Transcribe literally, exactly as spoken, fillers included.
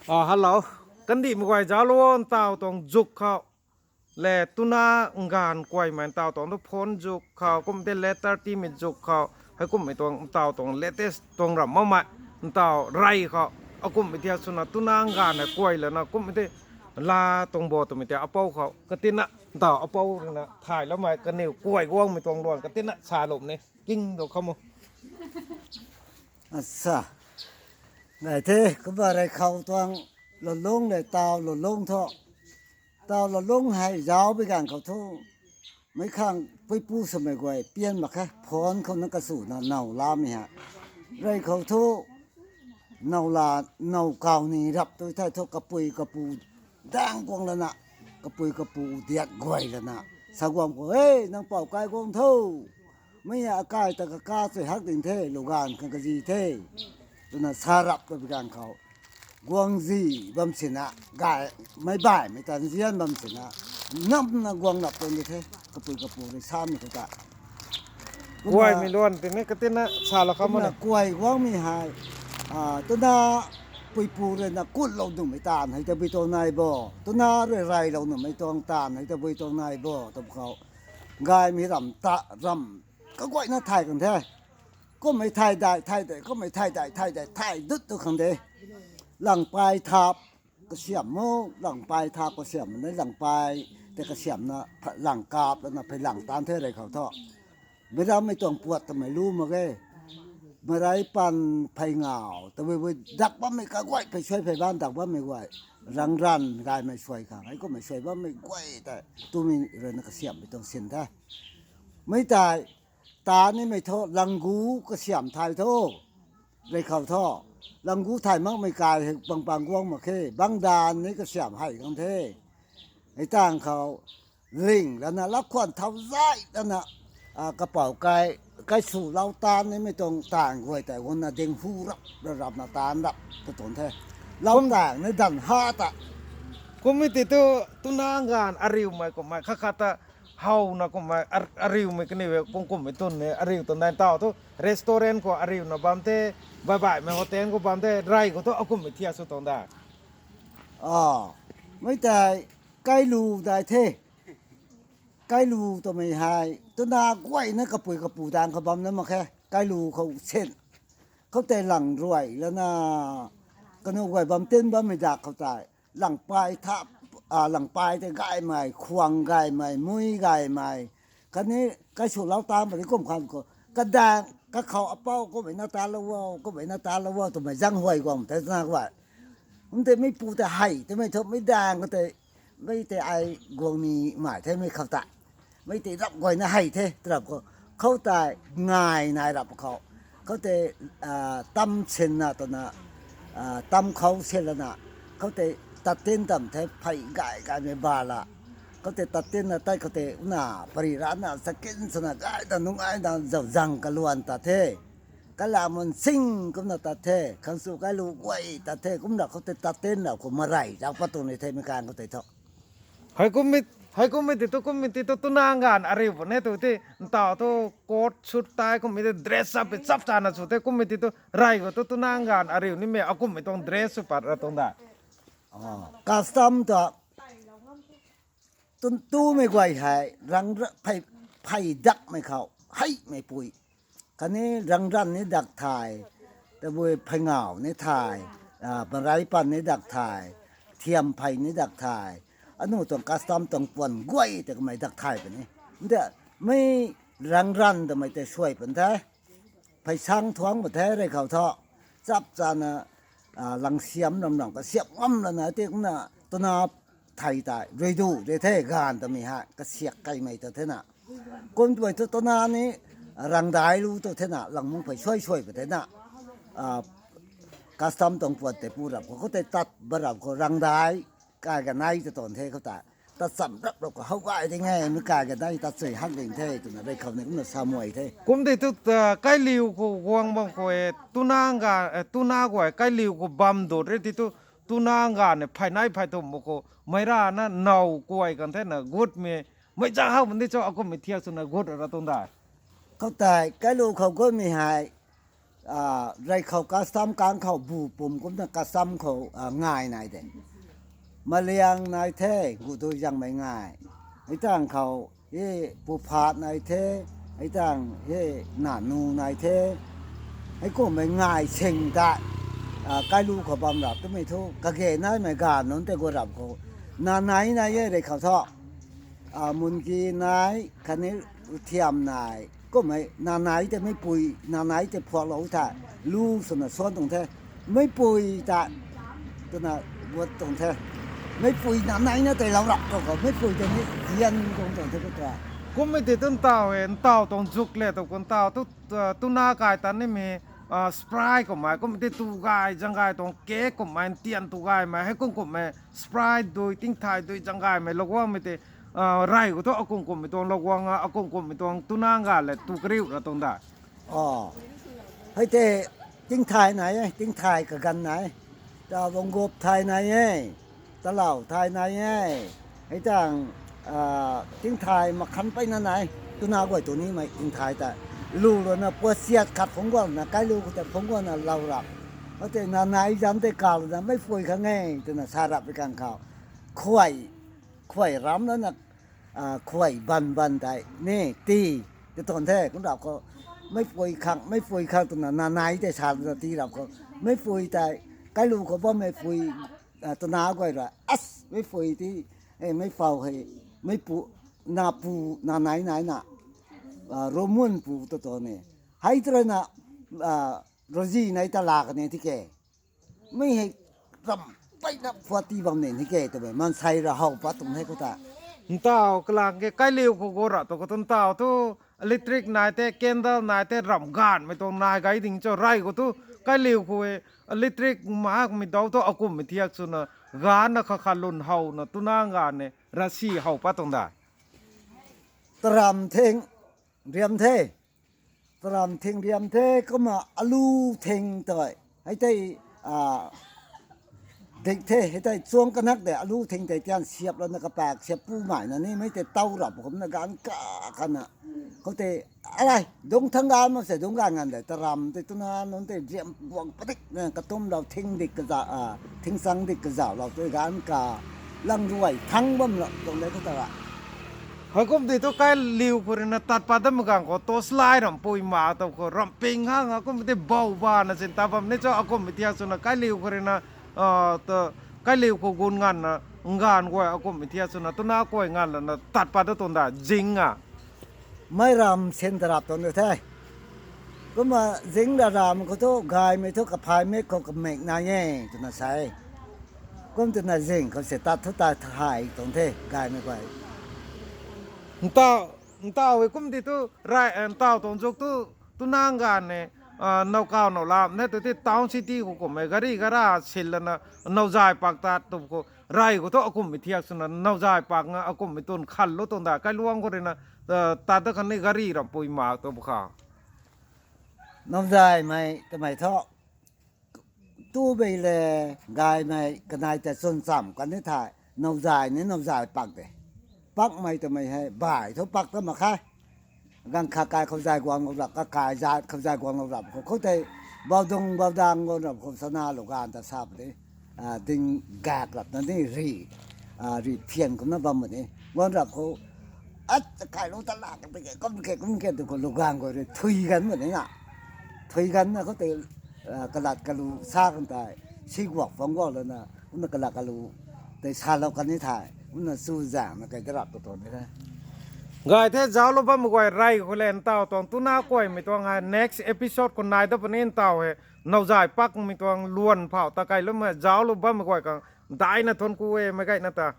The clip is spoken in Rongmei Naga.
Ah, hello. Kandihmei guay zauclou o, ntaw tuang zuk khou. Le tuna nganv kuaymei ntaw tuang tu phone zuk khou, kum tei letter tiimei zuk khou, heikumhmei tuang ntaw tuang latest tuang ramh makmei, ntaw rey khou, akumhmei thiak swna tuna nganv hei kuay lana, kum tei la tuang bo twmei tei apou khou, katina, ntaw apou ruina thayloumei, kaniw kuay guangmei tuang luan, katina sa lum ni, king do kham o. Asa. Nai the, kumna rey khou tuang lolung le taw lolung thu. Taw lolung hei zauc bi ganv khou thu. Meic khang puipu swmei guay pian mak khe, phone khou na kasuna now lamei ha. Rey khou thu, now la, now kaw ni rap tu thei thu kapui kapu dang guang lana, kapui kapu diat guay lana. Sa guang khou, "Hei, nang pou kai guang tho. Mei akai ta kaka chui hak ding the, luganv khang kazi the." Twna sa rap kabi ganv khou. Guangzi bam sina, gay, meic baihmei ta nzian bam sina, namna guang rap tuang di the, kapui kapu rui samei khou ta. Kumna Kuaymei luan tini katina sa la kham kumna mane. Kuay guangmei hei, ah, tuna puipu rui na kutlou nuhmei taanv hei tabui tuang nai bo, tuna rui reylou nuhmei tuang taanv hei tabui tuang nai bo, twm khou. Gaymei ram ta, ram kaguayna thay kan the. Kummei thay dai, thay dai, kummei thay dai, thay dai, thay dut tu khang de. Langpai thap kasiam mo, langpai thap kasiam ne, langpai tei kasiamna, pha-, lang kap lana phey lang taanv the rey khou thu. Meic rammei tuang puat twmei lu mak ge. Meic rey pan phey ngaw, tabui bui dak bammei kaguay, phey suai phey ban dak bammei guay. Rangran gaymei suai khang, hei kummei suai bammei guay tei, twmei rui na kasiammei tuang sin the. Mei tei, taanv nimei thu, langgu kasiam thay tho. Rey khou thu, langgu thay makmei kai hei pang pang guang mak khe, bangdan ni kasiam hei khang the. Hei tang khou, ling lana, lap khwan thau zai lana, ah, kapou kai, kai su lau taanv nimei tuang taanv guay tei, guangna ding hu rap, rap, rapna taanv rap, ta tuang the. Lau Kum- taanv ni dan ha ta. Kummei ti tu, tuna nganv ariumei kummei, khat khat ta, howna kummei, ar-, ariumei kaniw e, kum kummei twn ni, ariu tuang dai ntaw thu, restaurant khou ariuna bam the, bai baihmei hotel khou bam the, rey khou thu, akumhmei thiak sw tuang da. Ah, mei tei, kailu dai the. Kailu twmei hei, tuna guayna kapui kapu dang khou bam na mak khe, kailu khou sin. Khoutei lang ruay lana, kanu guay bam tin bammei dak khou tei, langpai thap, ah, langpai tei gaymei, khwang gaymei, mui gaymei. Khatni kaisu lau taanv puni kum khang khou, kadang, kakhou apou, kummei na talou o, kummei na talou o, twmei zang huay guang tei na guay. Kum tei meipu tei hei, twmei thu mei daeng khou tei, mei tei ai guang ni mai the mei khou tei. Mei tei rap guayna hei the, tarap khou. Khoutei ngai nai rap khou. Khoutei, ah, tam sinna twna, ah, tam khou sinlana. Khoutei tat tin tam the phey gay gaymei ba la. Khoutei tat tinna tei khoutei na pari rana sakin swna gay ta nung ai na zau zang kaluan tat the. Kalamun sing kumna tat the, khang su kailu guay tat the, kumna khoutei tat tinna khou marey zauc pat tuang ni the mei kan khoutei thu. Hei kummei, hei kummei ti tu, kummei ti tu, tuna nganv ariu puni tu ti, ntaw thu coat suit tei kummei ti dress up e chap chana sw the, kummei ti tu, rey khou tu tuna nganv ariu nimei, akummei tuang dress sw pat ra tuang da. Ah, custom ta, tun tumei guay hei, rang ra-, phey, phey dakmei khou, heimei pui. Khatni rangran ni dak thay, tabui phey ngaw ni thay, ah, marey pan ni dak thay, thiam phey ni dak thay. Anu tuang custom tuang puan guay tei kamei dak thay puni. Nte, mei rangran twmei tei suai pun the. Phey sang thuang pa the rey khou thu. Chap chana, ah, langsiam ram ram kasiap ngam lana ti kumna tuna thei tei, rui du de the ganv twmei hei, kasiak kaimei ta thena. Kum twmei thu tuna ni rangdai lu tu thena, langmung phey suai suai pa thena. Ah, custom tuang puat tei pu rap khou, khoutei tat ba rap khou, rangdai, kai kanei ta tuang the khoutei. Tat cham rap rap khou, how gay ding e, mei kai kanei tat chui hak ding the, twna rey khou ni kumna sa muay the. Kum tei tu, ah, kailiu khou guang bam khou e, tuna nganv, eh, tuna guay kailiu khou bam dut ri ti tu, tuna nganv ni phey nai phey thum mak khou, meic rana now kuay kan thena gutmei, meic zang how bam di cho, akummei thiak swna gut ra tuang da. Khoutei, kailu khou gutmei hei, ah, rey khou custom kang khou bu pum kumna custom khou, ah, ngai nai de. Maliang nai the, gu dui zangmei ngai. Hei tang khou, he, pu phat nai the, hei tang, he, nanu nai the. Hei kummei ngai sing ta, ah, kailu khou bam rap twmei thu, kage naimei ga nunc tei gu rap khou. Na nai nai e rey khou thu. Ah, munki nai, khatni thiam nai. Kummei, na nai tei meipui, na nai tei phuak lou the. Lu swna suan tuang the. Meipui ta, twna guat tuang the. Meipui na nai na tei lou rap tuang khou. Meipui tei ni zian tuang tuang the khou ta. Kummei tei tu ntaw e, ntaw tuang zuk le tu khou ntaw tu, ah, tuna kai tan nimei, ah, Sprite kummei, kummei tei tu gay, zang gay tuang cake kummei, tian tu gaymei, hei kum kummei, Sprite dui, tingthay dui, zang gaymei, lou guangmei tei, ah, rey khou thu akum kummei tuang lou guang, ah, akum kummei tuang tuna ga le tu kariu ra tuang da. Oh. Hei tei tingthay nai e, tingthay kaganv nai. Ta bang gup thay nai e. Talau thay nai e. Hei tang, ah, tingthay makhan peyna nai. Tuna guay tu nimei tingthay ta. Lu lana puasiat khat phungc guangna, kailu khou tei phungc guangna lou rap. Hei tei na nai zam tei ka lana meipui khang e, twna sa rap pi kang khou. Khuay, khuay ram lana, ah, khuay ban ban tei, ni, ti, ti tuang the, kum rap khou. Meipui khang, meipui khang twna na nai tei sa lana ti rap khou. Meipui tei, kailu khou bam meipui, ah, tuna guay ra. As, meipui ti, eh, meipou hei, meipu, na pu, na nai nai na, ah, Roman pu tu tuang ni. Hei tei rui na, ah, Rosie nai ta la kani ti ke. Mei hei ram peyna phuat ti bam ni ni ke twmei. Mansei ra how pat tuang the khou ta. Ntaw kalang ke kailiu khou gu ra tu khou tu ntaw tu electric nai tei, candle nai tei, ram gaanvmei tuang nai gay ding cho rey khou tu kailiu khou e electric makmei dau tu akumhmei thiak swna gaanvna kha kha lun howna tuna gaanv e rasi how pat tuang da. Taram thing riam the. Taram thing riam the, kumna alu thing tei. Hei tei, ah, dik the, hei tei chuang kanak de, alu thing tei tian siap lana kapak siap pu mai na ni, mei tei tau rap kumna gaanv ka, kana. Khou tei, alai, dung thang gaanv mak se, dung gaanv nganv de, taram tei tuna nunc tei riam guang padik na, katum lou thing dik kazauh, ah, thing chang dik kazauh lou tei gaanv ka, lang ruai thang bam lou, tuang de khou ta ra. Heikum ti tu kailiu khou rui na tat pat dam gang khou torchlight ram pui mak tu khou ram ping hang a kum ti bou ba na sin ta bam ni cho akumhmei thiak swna kailiu khou rui na, ah, tu kailiu khou gun nganvna, nganv guay akumhmei thiak swna tuna kuay nganv lana tat pat da tuang da zing a. Mei ram sin ta rap tuang de the. Kumna zing ra ram khou thu gaymei thu kaphay mei khou kamik nai e twna sa e. Kum twna zing khou se tat thu ta thay tuang the gaymei guay. Ntaw, ntaw e kum ti tu, rey, eh, ntaw tuang zuk tu, tuna gaanv e, ah, now kaw now lam ne tu ti town city khou kummei gari gara sil lana, nowzay pak tat tu khou, rey khou thu akumhmei thiak swna, nowzay pak nga akumhmei tun khan lou tuang da, kailuang khou rui na, ah, tat da khatni gari ram pui mak tu bu kha. Nowzaymei twmei thu, tu bei le, gaymei kanei ta chwn cham kan ni thei, nowzay ni nowzay pak de. Pakmei twmei hei, bai thu pak ta mak khe. Ganv kha kai khou zay guang lou rap, kakai zat khou zay guang lou rap khou, khou tei, baudung baudang guang rap khou sana lou gaanv ta sa puni. Ah, ding gak rap na ni ri, ah, ri phian kumna bam puni. Guang rap khou, at, kailou ta lak, kum ke, kum ke, tu khou lou gaanv khou rui, thui ganv puni na. Thui ganv na khou tei, ah, kalat kalu sa kan tei, si guak phang guak lana, kumna kalat kalu tei salou kan ni thei, kumna chu zaeng na kai ta rap tu tuang ni the. Gay the, zauclou bammei guay rey khou le ntaw tuang tuna kuaymei tuang hei next episode khou nai da puni ntaw hei, nowzay pakmei tuang luan phau ta kailoumei zauclou bammei guay khang, daina thuanc ku e meic gayna ta.